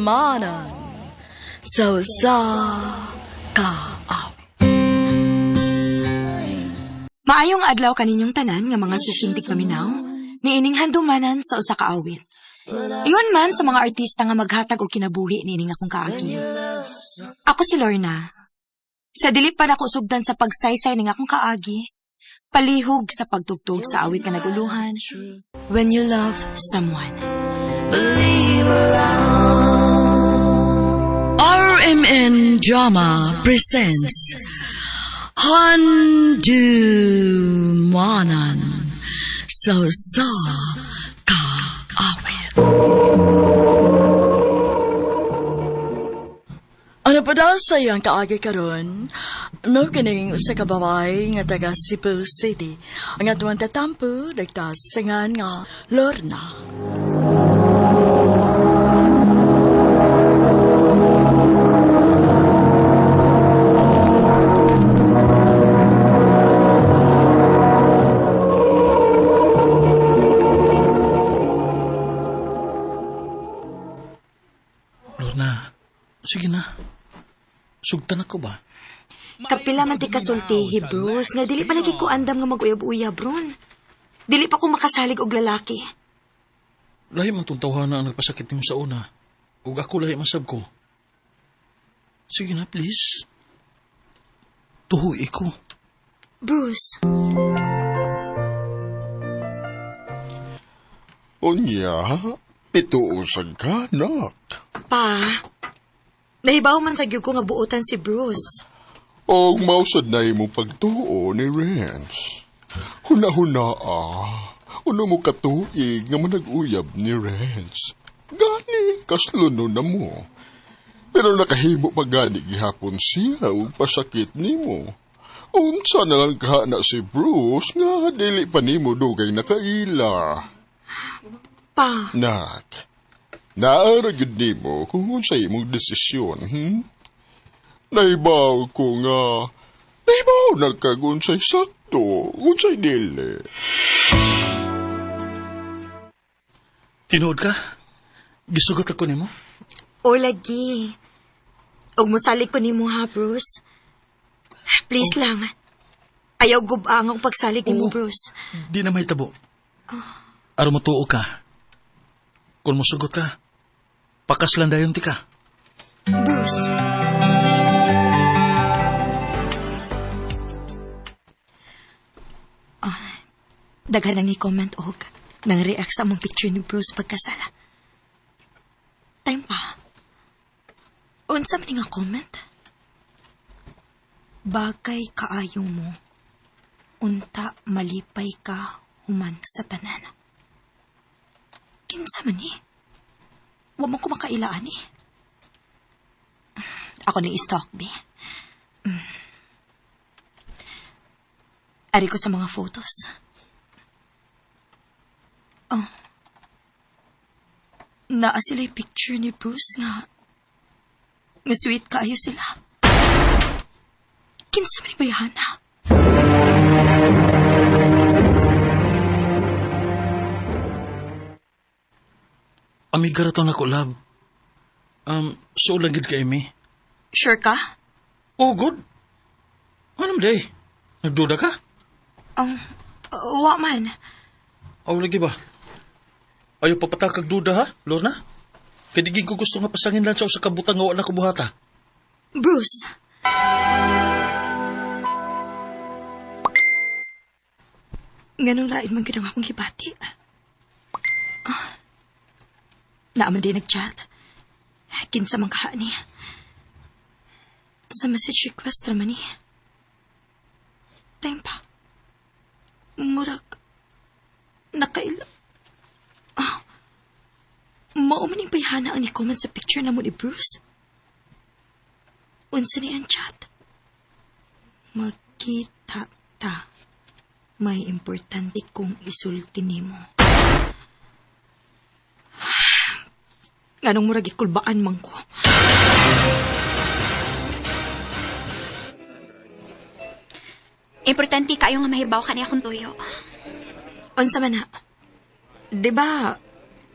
Handumanan sa usa ka awit. Maayong adlaw kaninyong tanan nga mga suking tigpaminaw, niining handumanan sa usa ka awit. Ingon man sa mga artista nga maghatag og kinabuhi niining akong kaagi. Ako si Lorna. Sa dili pa nako sugdan sa pagsaysay ning akong kaagi, palihog sa pagtugtog sa awit nga naguluhan, When You Love Someone. RMN Drama presents Handumanan sa usa ka awit. Ano pa daw sa iyang kaagi karon? Mo kining usa ka babae nga taga Cebu City. Ang atuang tatampo nagtasingan nga Lorna. Lorna, sige na. Sugtan ako ba? Kapila man ti kasultihi, Bruce, nga dili pa lagi ko andam nga mag-uyab-uyab ron. Dili pa ko makasalig og lalaki. Lahi man tong tawhana ang nagpasakit nimo sa una. Ug ako lahi man sab ko. Sige na, please. Tuhoy ko. Bruce, Unya, pituusag ka, nak. pa, nahibaw man sa gyud ko nga buotan si Bruce. Og mausad na imo pagtuo ni Renz. Huna-huna ah. Uno mo katuig nga manag-uyab ni Renz. Gani, kasluno na mo. Pero nakahimo pa gani gihapon siya ug pasakit nimo. Unsa na lang ka na si Bruce nga dili pa nimo dugay nakaila. Pa, Nak, naara gyud nimo kung unsay imong desisyon, Nahibaw ko nga, nahibaw na kag unsay sakto, unsay dili. Tinuod ka? Gisugot ako nimo? O lagi. Og mosalig ko nimo ha, Bruce. Please lang. Ayaw gubang ang pagsalig nimo, Oo. Bruce. Di na mahitabo. Aron motuo ka. Kung mosugot ka, pakaslan dayon ti ka. Bruce. Ah, daghan ang ni-comment og nang react sa among picture ni Bruce pagkasala. Time pa. Unsa man ni nga comment? Bagay kaayo mo. Unta malipay ka human sa tanan. Kinsa man ni? Wa mo ko makailaan eh. Ako ni stalk be. Ari ko sa mga photos. Oh. Naa sila'y picture ni Bruce nga nga sweet kaayo sila. Kinsa man ni bayhana? Amiga ra to nako, love. So lang gid kay mi. Sure ka? Oh, good. Ano man day? Nagduda ka? Wa man. Aw, lagi ba? Ayaw papatakag duda ha, Lorna? Kaya di ko gusto nga pasangin lang sa usa ka butang nga wa na ko buhata. Bruce. Nganong lain man gyud ang akong gibati. Ah. Naa man din nag-chat. Kinsa man kaha niya. Sa message request raman ni. Time pa. Murag. Nakaila. Ah. Mao man ning bayhana ang ni-comment sa picture namo ni Bruce. Unsa ni ang chat? Magkita ta. May importante kong isulti nimo. Nganong murag ikulbaan man ko. Importante kayo nga mahibaw ka niya akong tuyo. Unsa man na? Di ba,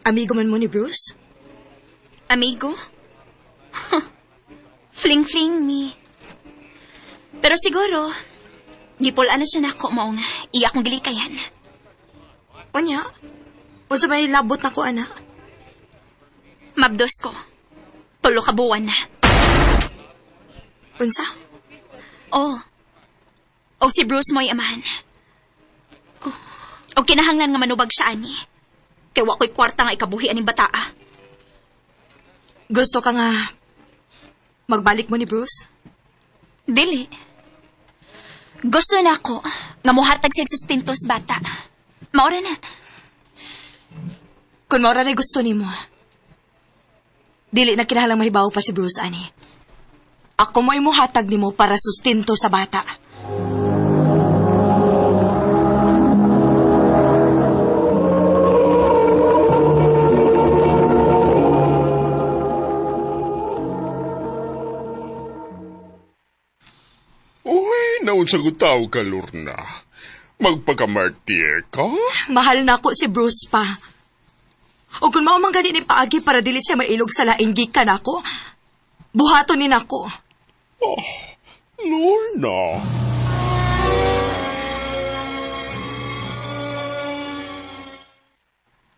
amigo man mo ni Bruce? Amigo? Fling-fling me. Pero siguro, gipul-an na siya nako mao nga iya akong gilikayan. Unya, unsa may labot nako, ana? Mabdos ko. 3 ka buwan na. Unsa? Oh. O si Bruce mo'y amahan. O kinahanglan nga manubag siya ani. Kay wa ko'y kwarta nga ikabuhi aning bataa. Gusto ka nga magbalik mo ni Bruce? Dili. Gusto na ako nga muhatag siya sustento sa bata. Maura na. Kung maura na gusto nimo, dili na kinahanglang mahibaw pa si Bruce ani. Ako mo'y muhatag nimo para sustento sa bata. Uy, naunsa ko tao ka, Lorna. Magpakamartir ka? Mahal na ako si Bruce pa. O kung mao man gani ni paagi para dili siya mailog sa laing gikan ako, buhaton ni nako. Oh, Lorna.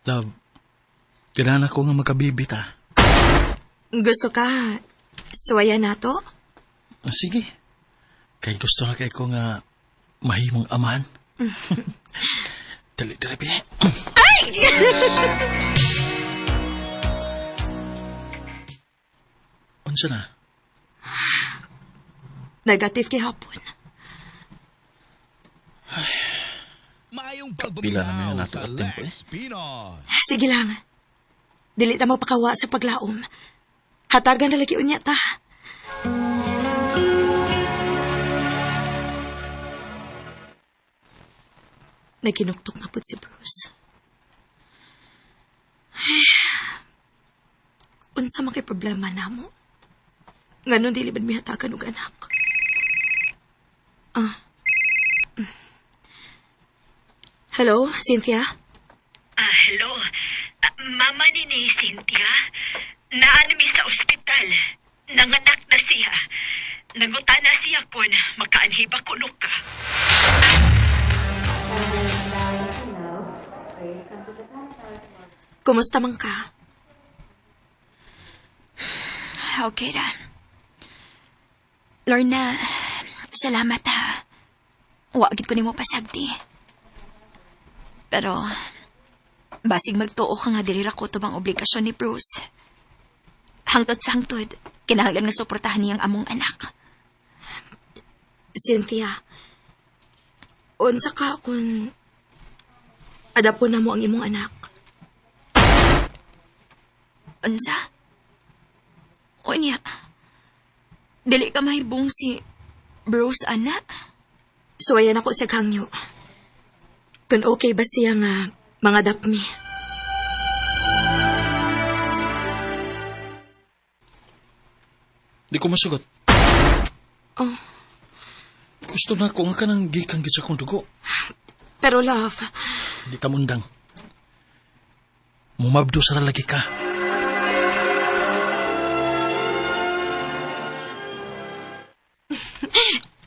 Love, kailangan ako nga magkabibit, ah. Gusto ka, suwayan na to? Oh, sige. Kay gusto na kay ko nga mahimong amahan. Dali, dali, bi. Ay! Unsa na? Negative kay hapon. Maayong Pila na may pagpaminaw nato sa at tempo, eh. Lex Pinoy. Sige lang. Dili ta magpakawa sa paglaom. Hatagan na lagi unya ta. Nagkinuktok na po si Bruce. Ay, unsa man kay problema namo? Nganon dili man mihatagan og anak? Ah. Hello, Cynthia? Hello. Mama ni Cynthia. Naan mi sa ospital. Nanganak na siya. Nangutana siya kun makaanhi ba kuno ka. Kumusta man ka? Okay ra. Lorna, salamat ha. Wa gid ko nimo pasagdi. Pero basig magtuo ka nga dili ra ko tubang obligasyon ni Bruce. Hangtod sa hangtod, kinahanglan nga suportahan niyang among anak. Cynthia, unsa ka kung adapon na mo ang imong anak? Unsa? Unya, dili ka mahibong si Bruce, ana? Suwayan ako sa kangyo. Kung okay ba siya nga mga dapmi? Di ko masugot. Oh. Gusto na ako nga kanang gikan gid sa akong dugo. Pero love... Di ta mundang. Mumabdo sa lagi ka.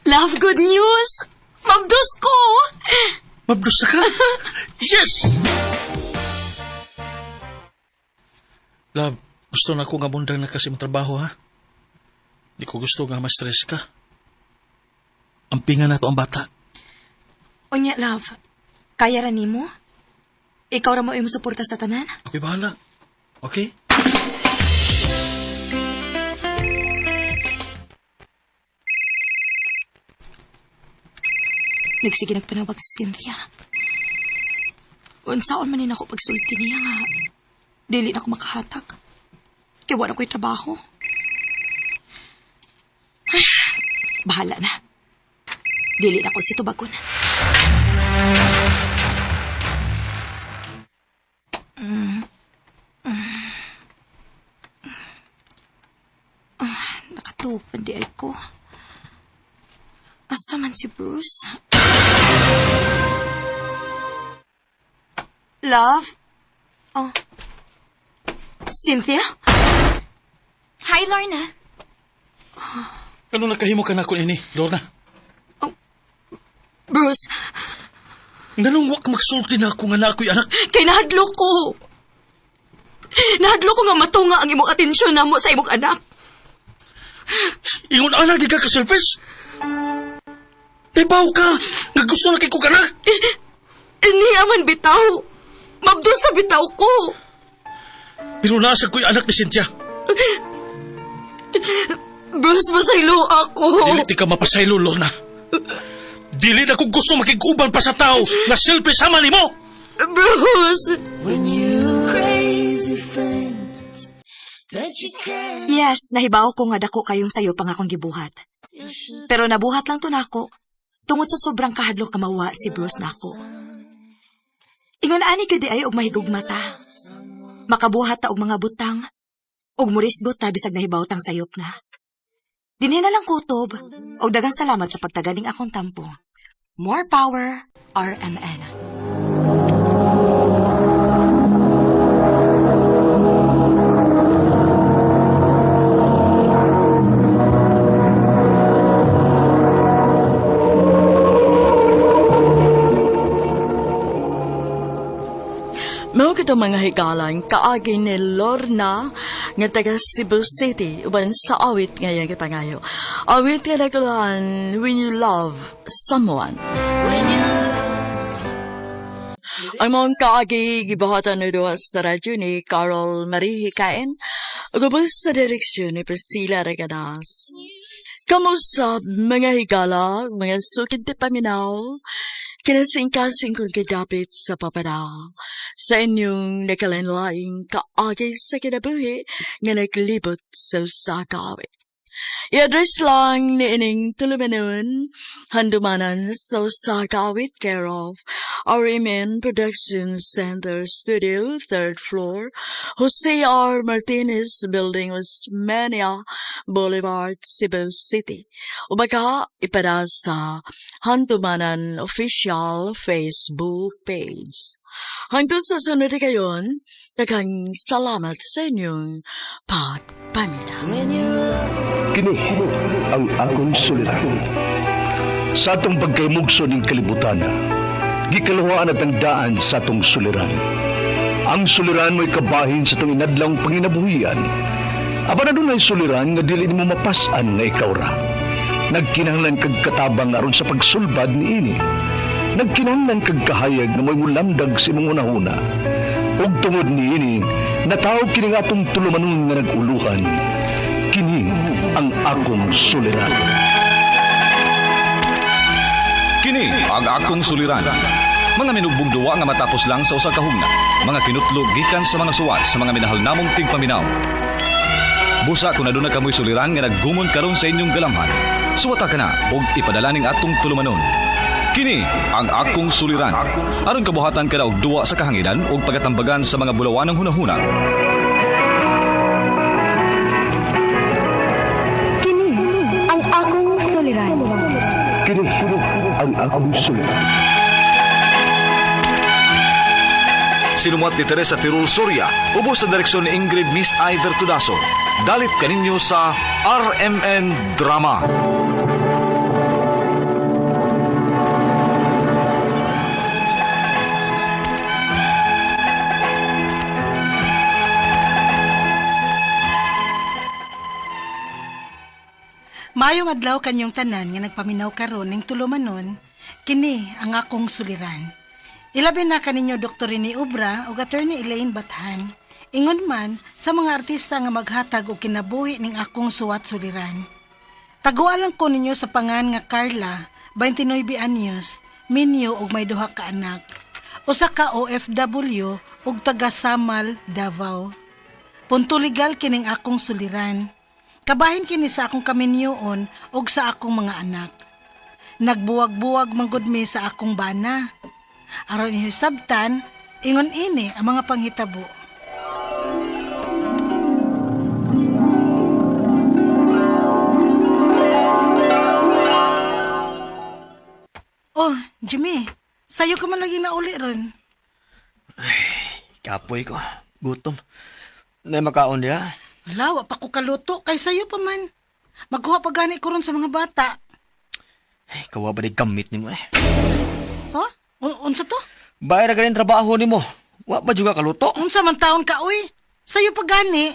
Love, good news! Mabdos ko! Mabdos ka? Yes! Love, gusto na ako nga mundang na kasi matrabaho, ha? Di ko gusto nga ma-stress ka. Ampingan na to ang bata. Unya, love, kaya ra nimo? Ikaw ra mo imong suporta sa tanan? Ako'y bahala. Okay? Nagsige nagpanawag si Cynthia. Unsaon man ni ako pagsulti niya nga dili na ako makahatag. Kaya wala ko'y trabaho. Ay, bahala na. Dili na ako si tubagon. Nakatupan di ay ko. Asa man si Bruce? Love? Oh. Cynthia? Hi, Lorna. Ano nakahimo ka na ko ini, Lorna? Bruce, Nganong wak magsulti na ako nga na ako'y anak? kay nahadlok ko. Nahadlok ko nga matunga ang imong atensyon namo sa imong anak. Ingon anak, di ka ka-selfish. Tibaw ka! Nga gusto na kay kong anak! Niya man bitaw. Mabdos na bitaw ko. Pero nasa ko'y anak ni Cynthia. Bruce, masaylo ako. Dili ti ka mapasaylo, Lorna. Dili na ko gusto makig-uban pa sa tao na selfish sama nimo. Bruce! Yes, nahibaw ko nga dako kayong sayo pang akong gibuhat. Pero nabuhat lang to nako. Tungod sa sobrang kahadlok nga mawa si Bruce nako. Ingon ani gyud di ay og mahigugma ta. Makabuhat ta og mga butang. Og murisgot ta bisag nahibaw tang sayop na. Dinhi na lang kutob. Og daghang salamat sa pagtaganing akong tampo. More power, RMN. Mao kito mga higalan kaagi ni Lorna nga taga Cebu City uban sa awit nga iyang gipangayo. Awit nga naguluhan When You Love Someone. Ang mong kaagi gibuhatan ni duha sa radyo ni Carol Marie Hikain ug ubos sa direksyon ni Priscilla Regadas. Kamusta mga higala, mga sukid ti paminaw, kinasingkasing kong kidapit sa papada, sa inyong nakalanlaing kaagay sa kinabuhi nga naglibot sa usa ka awit. I-address lang ni ining tulumanon, handumanan sa usa ka awit care of RMN Production Center Studio, third floor, Jose R. Martinez Building, Osmeña Boulevard, Cebu City. O baka ipada sa Handumanan Official Facebook page. Hangtod sa sunod kayon, daghang salamat sa inyong pagpaminaw. Kini ang akong suliran. Sa atong pagkaymugso ning kalibutan, gikaluhaan at ang daan sa atong suliran. Ang suliran mo'y kabahin sa atong inadlawng panginabuhian. Apan adunay suliran nga dili nimo mapas-an nga ikaw ra. Nagkinahanglan kag katabang aron sa pagsulbad niini. Nagkinahanglan kag kahayag nga mo'y mulamdag sa imong hunahuna. Ug tungod niini, nataw kini nga atong tulumanon nga nag-uluhan. Kini ang akong suliran. Kini ang akong suliran. Mga minugbong duwa nga matapos lang sa usa ka hugna. Mga kinutlog gikan sa mga suwat sa mga minahal namong tigpaminaw. Busa kung aduna kamoy suliran nga naggumon karon sa inyong galamhan. Suwata ka na og ipadala ning atong tulumanon. Kini ang akong suliran. Aron kabuhatan ka na og duwa sa kahanginan ug pagatambagan sa mga bulawanang hunahuna. Kini ang akong suliran. Kini ang akong suliran. Sinumuat ni Teresa Tirul Soria, ubos sa direksyon ni Ingrid Miss I. Vertudaso. Dalit kaninyo sa RMN Drama. Maayong adlaw kanyong tanan nga nagpaminaw karon ning tulumanon, kini ang akong suliran. Ilabi na kaninyo Dr. Rene Obra ug Attorney Elaine Bathan. Ingon man sa mga artista nga maghatag og kinabuhi ning akong suwat suliran. Taguan lang ko ninyo sa pangan nga Carla, 29 anyos, minyo ug may duha ka anak. Usa ka OFW ug taga Samal, Davao. Punto legal kining akong suliran. Kabahin kini sa akong kaminyoon ug sa akong mga anak. Nagbuwag-buwag manggod mi sa akong bana. Aron ihisabtan, ingon ini ang mga panghitabo. Oh, Jimmy, sayo ka man lagi na uli ron. Kapoy ko. Gutom. Na makaon diha. Wala, wa pa ko kaluto. Kay sayo pa man. Magkuha pa gani ko ron sa mga bata. Ay, kawa ba di gamit nimo eh. Ha? Unsa to? Bayar ka rin trabaho nimo. Wa ba juga kaluto? Unsa man taon ka, uy? Sayo pa gani.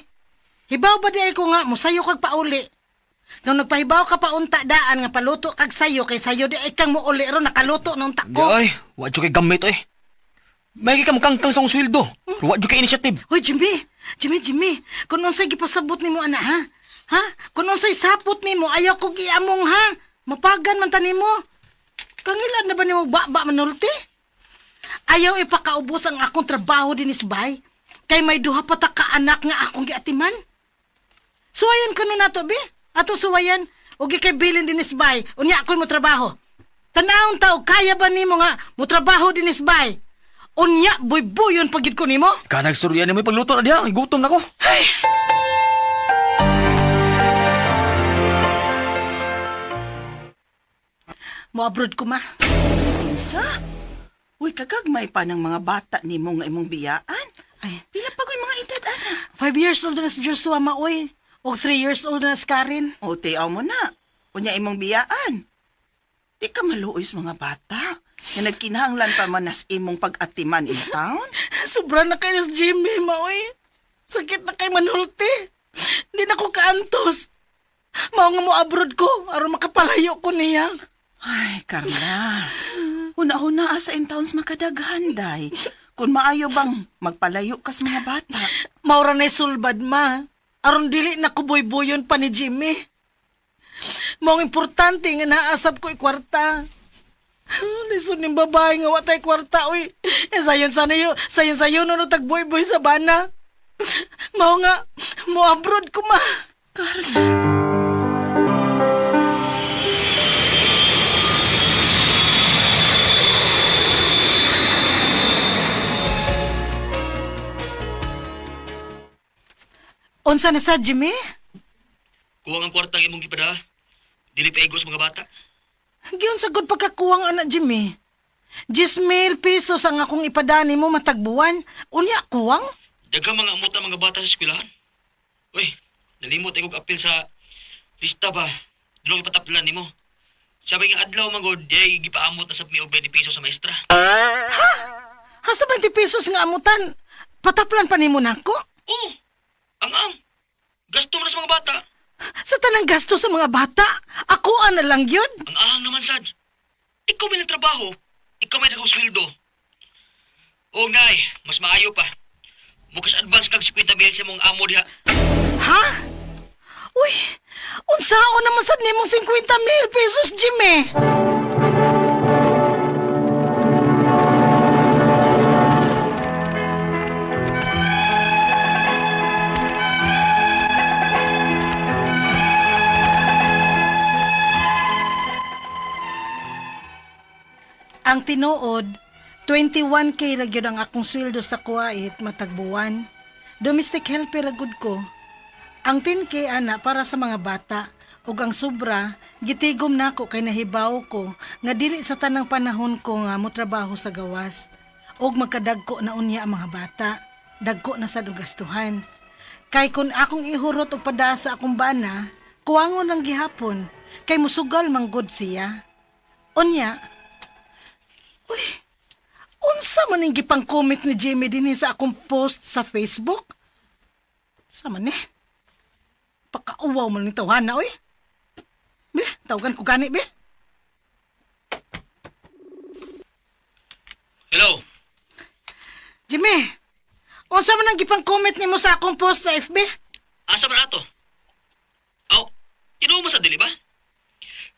Hibaw ba di ay ko nga, musayo kag pauli. Nung nagpahibaw ka pa unta daan nga paluto kag sayo, kay sayo di ay kang muuli ron, nakaluto na unta Di ko. ay, wa jud kay gamit eh. May ka mukangkang sa akong sweldo. Pero wa jud kay initiative. Hoy, Jimmy! Jimmy, Jimmy! Kung unsay gipasabot nimo ana, ha? Ha? Kung unsay sapot nimo, ayaw kog iamong, ha? Mapagan man ta nimo. Kangilan na ba nimo ba manulti? Ayaw ipakaubos ang akong trabaho dinis bay. Kay may duha pa ta ka anak nga akong giatiman. Suwayan kuno nato be. Ato suwayan og kay bilin dinis bay. Unya ako'y mo trabaho. Tanawon ta og kaya ba nimo nga mo trabaho dinis bay? Unya buybuyon pagid ko nimo. Kanag surya nimo pagluto na diha, gutom na ko. Ay! Mo abroad ko ma. Unsa? Uy, kagagmay pa ng mga bata nimo nga imong biyaan. Ay, Pila pa ko'y mga edad ana. 5 years old na si Joshua maoy. Og 3 years old na si Karen. O tiaw mo na. Unya imong biyaan. Di ka maluoy sa mga bata. Nga nagkinahanglan pa man nas imong pag-atiman in town. Sobra na kay si Jimmy maoy. Sakit na kay manulti. Hindi na ko kaantos. Mao nga mo abroad ko aron makapalayo ko niya. Ay, Carla. Huna-huna asa in towns makadaghan, day. Kung maayo bang magpalayo kas mga bata. Maura na sulbad ma. Aron dili na ko boyboyon pa ni Jimmy. Maong importante nga naasab ko kwarta. Lisod ning babae nga wa tay kwarta uy. Eh, sayon sana yo, sayon sayon no tag boy sa bana. Mao nga mo abroad ko ma. Carla. Unsa na sa Jimmy? Kuwang ang kwartang imong gipada. Dili pa igos mga bata. Giyon sa gud pagkakuwang anak Jimmy. 10,000 pesos ang akong ipadani mo matagbuwan. Unya kuwang? Daghang mga amot ang mga bata sa eskwelahan. Uy, nalimot ay kog apil sa lista ba. Dulong ipataplan nimo. Sabi nga adlaw man gud, di gipaamot na sa mi og 20 pesos sa maestra. Hasta 20 pesos nga amutan. Pataplan pa nimo nako. Oh, ang ang. Gasto man na sa mga bata. Sa tanang gasto sa mga bata, ako ana lang yun. Ang ahang naman sad. Ikaw may nagtrabaho, ikaw may nagkasweldo. O nay, mas maayo pa. Mukas advance kag 50 mil sa mong amo diha. Ha? Uy, unsaon naman sad nimong 50,000 pesos, Jimmy? Ang tinuod, 21K ra gyud ang akong sweldo sa Kuwait matagbuwan. Domestic helper ra gud ko. Ang 10K ana para sa mga bata ug ang sobra gitigom nako kay nahibaw ko nga dili sa tanang panahon ko nga motrabaho sa gawas ug magkadagko na unya ang mga bata. Dagko na sad og gastuhan. Kay kun akong ihurot og pada sa akong bana, kuwangon lang gihapon kay musugal manggod siya. Unya, uy, unsa man ning gipang-comment ni Jimmy dinhi sa akong post sa Facebook? Sa man eh? Pakauwaw man ni tawhana, oy. Be, tawagan ko gani, be. Hello. Jimmy, unsa man ang gipang-comment nimo sa akong post sa FB? Asa man ato? Aw, tinuo mo sa dili ba?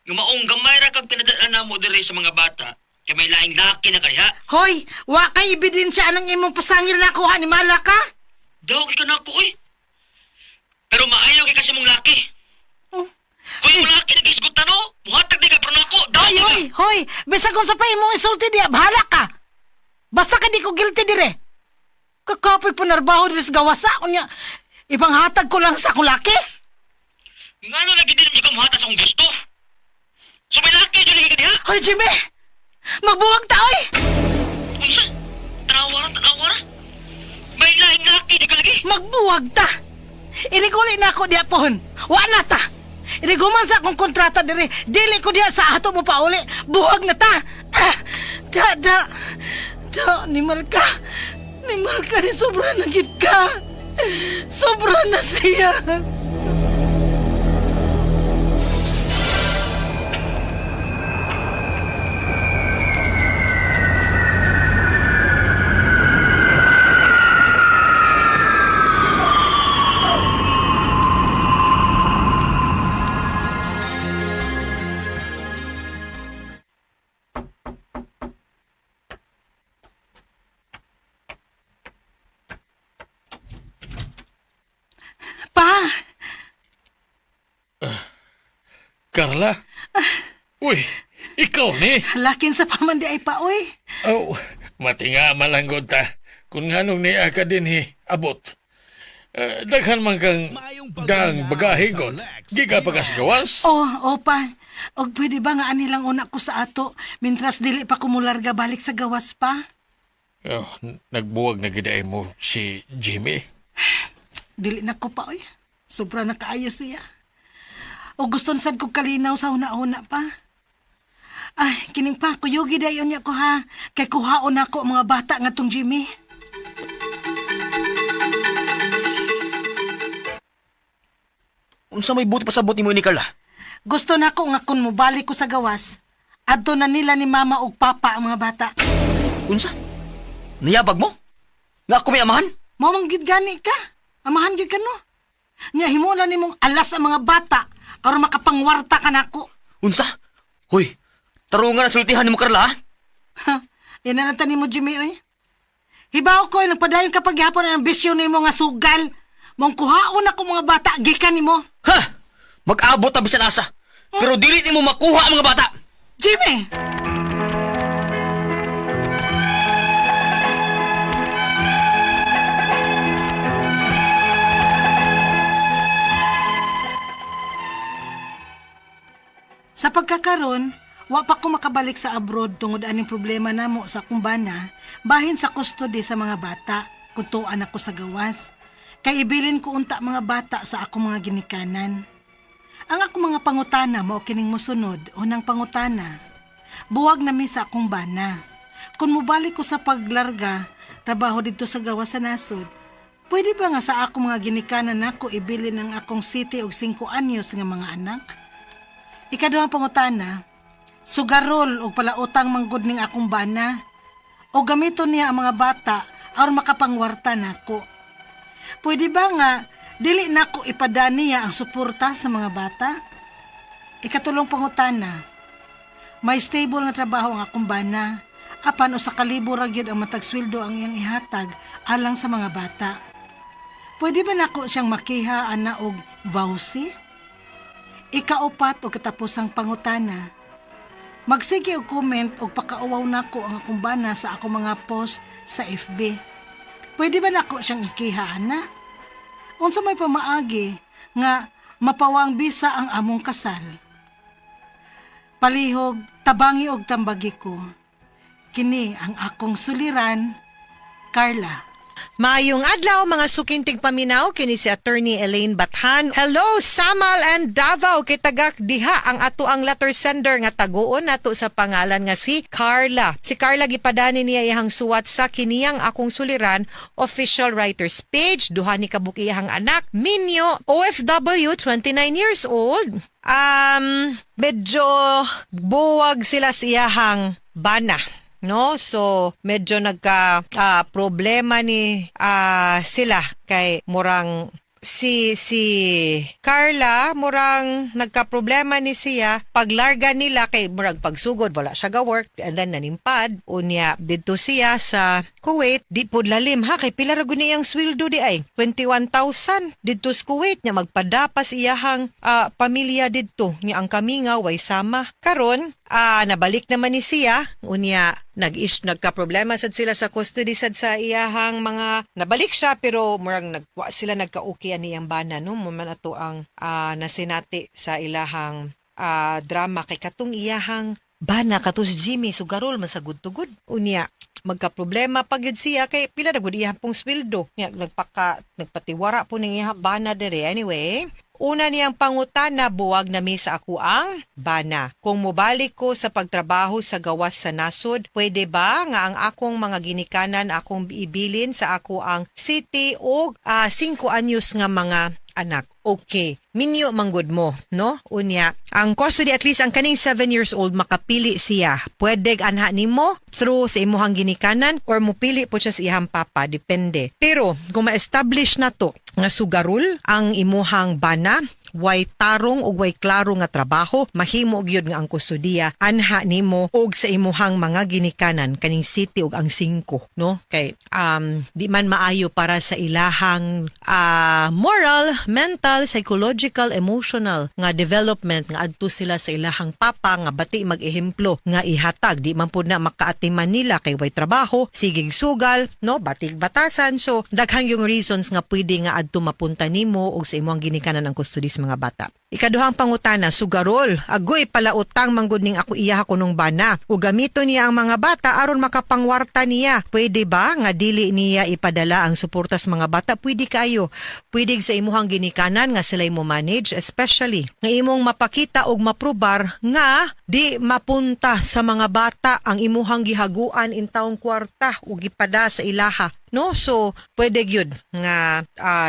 Nga maong gamay ra kag pinadala namo diri sa mga bata kay may laing laki na kaya. Hoy, wa kay ebidensya anang imong pasangil na kuha ni Malaka? Daw kay kanako oy. Pero maayo kay kasi mong laki. Oh. Kuy mo laki nagisgutan no. Muhatag di ka pero nako. Daw Hoy, ka. hoy, hoy, bisag unsa pa imong isulti diya, bahala ka. Basta ka di ko guilty dire. Kakapoy panarbaho diri sa gawasa unya. Ipanghatag ko lang sa akong laki. Ngano lagi di naman ka muhatag sa akong gusto? So may laki jud lagi ka diha. Hoy, Jimmy! Magbuwag ta, oy! Unsa? Tanawa ra, tanawa ra. May laing laki di ka lagi. Magbuwag ta! Iniguli na ako diya pohon. Wa na ta. Iniguman sa akong kontrata diri. Dili ko diya sa ato mo pauli. Buhag na ta. Ah, da, da. Da, nimal ka. Nimal ka ni sobra na gid ka. Sobra na siya. Pa! Carla? Uy, ikaw ni? Lakin sa pamandi ay pa, uy. Oh, matinga malanggod ta. Kung nganong niya ka din hi, abot. Eh, daghan man kang daang bagahe god. Giga pa kas gawas. Oh, opa. Og pwede ba nga anilang una ko sa ato, mintras dili pa kumularga balik sa gawas pa? Oh, nagbuwag na gid ay mo si Jimmy. Dili na ko pa, oy. Sobra na kaayo siya. O gusto na sad ko kalinaw sa una-una pa. Ay, kining pa, kuyugi dayon niya ko ha. Kay kuhaon ako ang mga bata nga tong Jimmy. Unsa may buti pasabot nimo ni Carla? Gusto na ko nga kun mobalik ko sa gawas, adto na nila ni mama og papa ang mga bata. Unsa? Niyabag mo? Nga ako may amahan? Mao man gid gani ka. Amahan gid ka no. Nya himo na nimong alas ang mga bata aron makapangwarta ka nako. Unsa? Hoy, tarungan ang sultihan nimo Carla, ha? Ha, yan na lang tani mo Jimmy oy. Hibaw ko nagpadayon kapag gihapon ang ambisyon nimo nga sugal. Mong kuhaon ako mga bata gikan nimo. Ha! Mag-abot ang bisan asa. Pero dili nimo makuha ang mga bata. Jimmy! Sa pagkakaron, wa pa ko makabalik sa abroad tungod aning problema namo sa akong bana, bahin sa custody sa mga bata, kutuan ako sa gawas. Kay ibilin ko unta mga bata sa akong mga ginikanan. Ang akong mga pangutana mao kining mosunod, unang pangutana. Buwag na mi sa akong bana. Kung mobalik ko sa paglarga, trabaho dito sa gawas sa nasod, pwede ba nga sa akong mga ginikanan nako ibilin ang akong city og 5 anyos nga mga anak? Ikaduhang pangutana, sugarol og palautang manggod ning akong bana o gamiton niya ang mga bata aron makapangwarta nako. Pwede ba nga dili nako ipadaniya ang suporta sa mga bata? Ikatulong pangutana, may stable nga trabaho ang akong bana, apan usa ka libo ra gyud ang matag sweldo ang iyang ihatag alang sa mga bata. Pwede ba nako siyang makiha ana og bawsi? Ikaupat o katapusang pangutana. Magsige og comment og pakauwaw nako ang akong bana sa akong mga post sa FB. Pwede ba nako siyang ikiha ana? Unsa may pamaagi nga mapawang bisa ang among kasal? Palihog, tabangi og tambagi ko. Kini ang akong suliran, Carla. Maayong adlaw mga sukintig paminaw kini si Attorney Elaine Bathan. Hello Samal and Davao kay tagak diha ang ato ang letter sender nga taguon nato sa pangalan nga si Carla. Si Carla gipadani niya iyang suwat sa kiniyang akong suliran official writers page duha ni kabuk iyang anak Minyo OFW 29 years old. Medyo buwag sila sa iyahang bana. No? So, medyo nagka problema ni sila kay murang si Carla murang nagka-problema ni siya paglarga nila kay murag pagsugod wala siya ga work and then nanimpad unya didto siya sa Kuwait di pud lalim ha kay pila ra gud niyang sweldo di ay 21,000 didto sa Kuwait nya magpadapas iyahang pamilya didto nya ang kamingaw way sama karon nabalik naman ni siya unya nagka-problema sad sila sa custody sad sa iyahang mga nabalik siya pero murag nagwa sila nagka-okay ani iyang bana no mo man ato ang nasinati sa ilahang drama kay katong iyahang Bana kato si Jimmy sugarol man sa good to good. Unya magka-problema pag yun siya kay pila na gud iyang pong sweldo. Nya nagpatiwara po ning iyang bana dere. Anyway, una niyang pangutana, buwag na mi sa ako ang bana. Kung mobalik ko sa pagtrabaho sa gawas sa nasod, pwede ba nga ang akong mga ginikanan akong ibilin sa ako ang city og 5 anyos nga mga anak? Okay. Minyo manggod mo, no? Unya, ang custody, at least ang kaning 7 years old makapili siya. Pwede anha nimo through sa imuhang ginikanan or mupili po siya sa iyang papa, depende. Pero kung ma-establish na to nga sugarol ang imuhang bana, way tarong ug way klaro nga trabaho, mahimo gyud nga ang kustodiya anha nimo og sa imuhang mga ginikanan, kaning city ug ang 5, no? Kay di man maayo para sa ilahang moral, mental, psychological, emotional nga development nga adto sila sa ilahang papa nga bati mag-ehemplo nga ihatag. Di man pud na makaatiman nila kay way trabaho, sigig sugal, no, batig batasan. So daghang yung reasons nga pwede nga adto mapunta nimo og sa imong ginikanan ang custody sa mga bata. Ikaduhang pangutana, sugarol. Agoy palautang manggod ning ako iya kunong bana. O gamito niya ang mga bata aron makapangwarta niya. Pwede ba nga dili niya ipadala ang suporta sa mga bata? Pwede kayo. Pwede sa imuhang ginikanan nga sila mo manage, especially nga imong mapakita og maprobar nga di mapunta sa mga bata ang imuhang gihaguan in taong kwarta o gipada sa ilaha. No? So, pwede gyud nga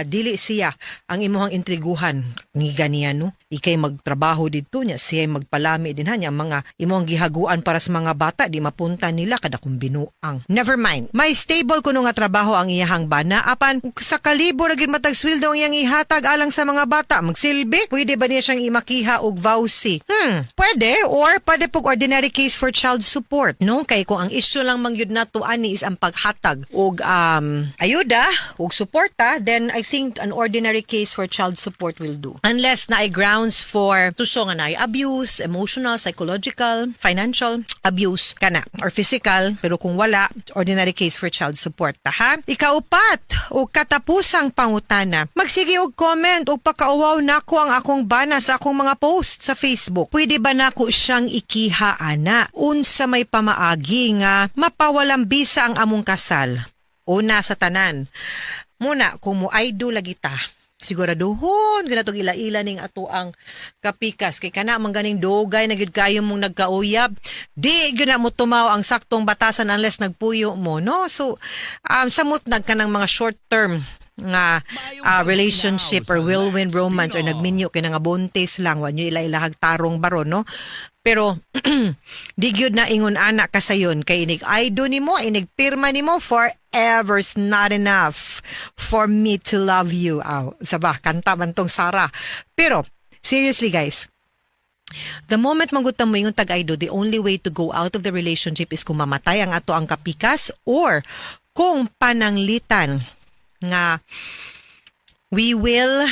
dili siya ang imuhang intriguhan ni ganiya, no? Ikay magtrabaho didto niya, siya magpalami din ha niya, mga imuhang gihaguan para sa mga bata di mapunta nila kada kung binuang. Never mind. May stable kuno nga trabaho ang iyahang bana, apan sa kalibo ra gyud matag sweldo ang iyang ihatag alang sa mga bata. Magsilbi, pwede ba niya siyang imakiha og VAWC? Pwede, or pwede pug ordinary case for child support, no? Kay kung ang issue lang man gyud nato ani is ang paghatag og ayuda og suporta, then I think an ordinary case for child support will do. Unless naay grounds for tuso nga naay abuse, emotional, psychological, financial abuse kana or physical, pero kung wala, ordinary case for child support ta ha. Ikaupat o katapusang pangutana, magsige og comment og pakauwaw nako ang akong bana sa akong mga post sa Facebook. Pwede ba nako siyang ikiha ana? Unsa may pamaagi nga mapawalang bisa ang among kasal? Una sa tanan, muna kung mo idol lagi ta, siguraduhon ganatong ila-ila ning ato ang kapikas kay kana man ganing dugay na gyud kayo mong nagkauyab, di gyud na mo tumaw ang saktong batasan unless nagpuyo mo, no? So samot nag kanang mga short term nga relationship or whirlwind romance or nagminyo kay nga buntis lang, wa nyo ila-ilahag tarong baron, no? Pero di gyud na ingon ana kasayon kay inig I do nimo, inig pirma nimo, forever's not enough for me to love you. Aw, saba kanta man tong Sarah. Pero seriously guys, the moment manggod mo yung tag-I do, the only way to go out of the relationship is kung mamatay ang ato ang kapikas or kung pananglitan nga we will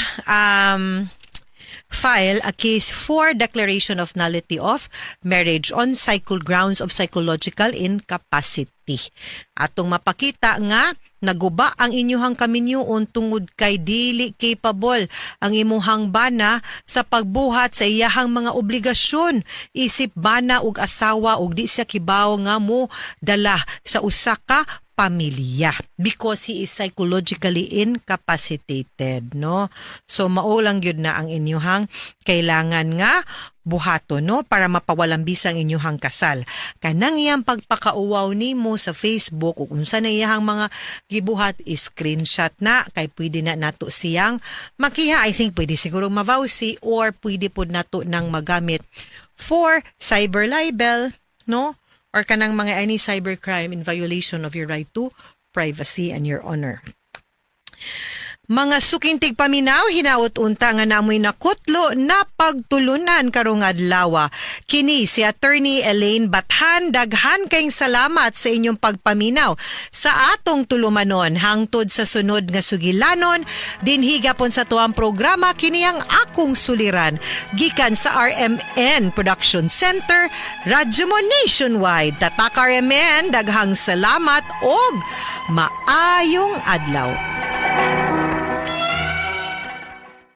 file a case for declaration of nullity of marriage on cycle grounds of psychological incapacity. Atong mapakita nga naguba ang inyuhang kaminyuon tungod kay dili capable ang imuhang bana sa pagbuhat sa iyahang mga obligasyon isip bana ug asawa ug di siya kibaw nga mo dala sa usa ka pamilya because he is psychologically incapacitated, no? So mao lang gyud na ang inyuhang kailangan nga buhaton, no, para mapawalang bisa ang inyuhang kasal. Kanang iyang pagpakauwaw nimo sa Facebook ug unsa na iyang mga gibuhat, screenshot na kay pwede na nato siyang makiha. I think pwede siguro ma-VAWC or pwede pod nato nang magamit for cyber libel, no, or kanang mga any cybercrime in violation of your right to privacy and your honor. Mga suking tigpaminaw, hinaot unta nga namoy nakutlo na pagtulunan karong adlaw. Kini si Attorney Elaine Bathan, daghan kayong salamat sa inyong pagpaminaw sa atong tulumanon hangtod sa sunod nga sugilanon dinhi gapon sa tuang programa, kini ang Akong Suliran, gikan sa RMN Production Center, Radyo Mo Nationwide. Tatak RMN, daghang salamat og maayong adlaw.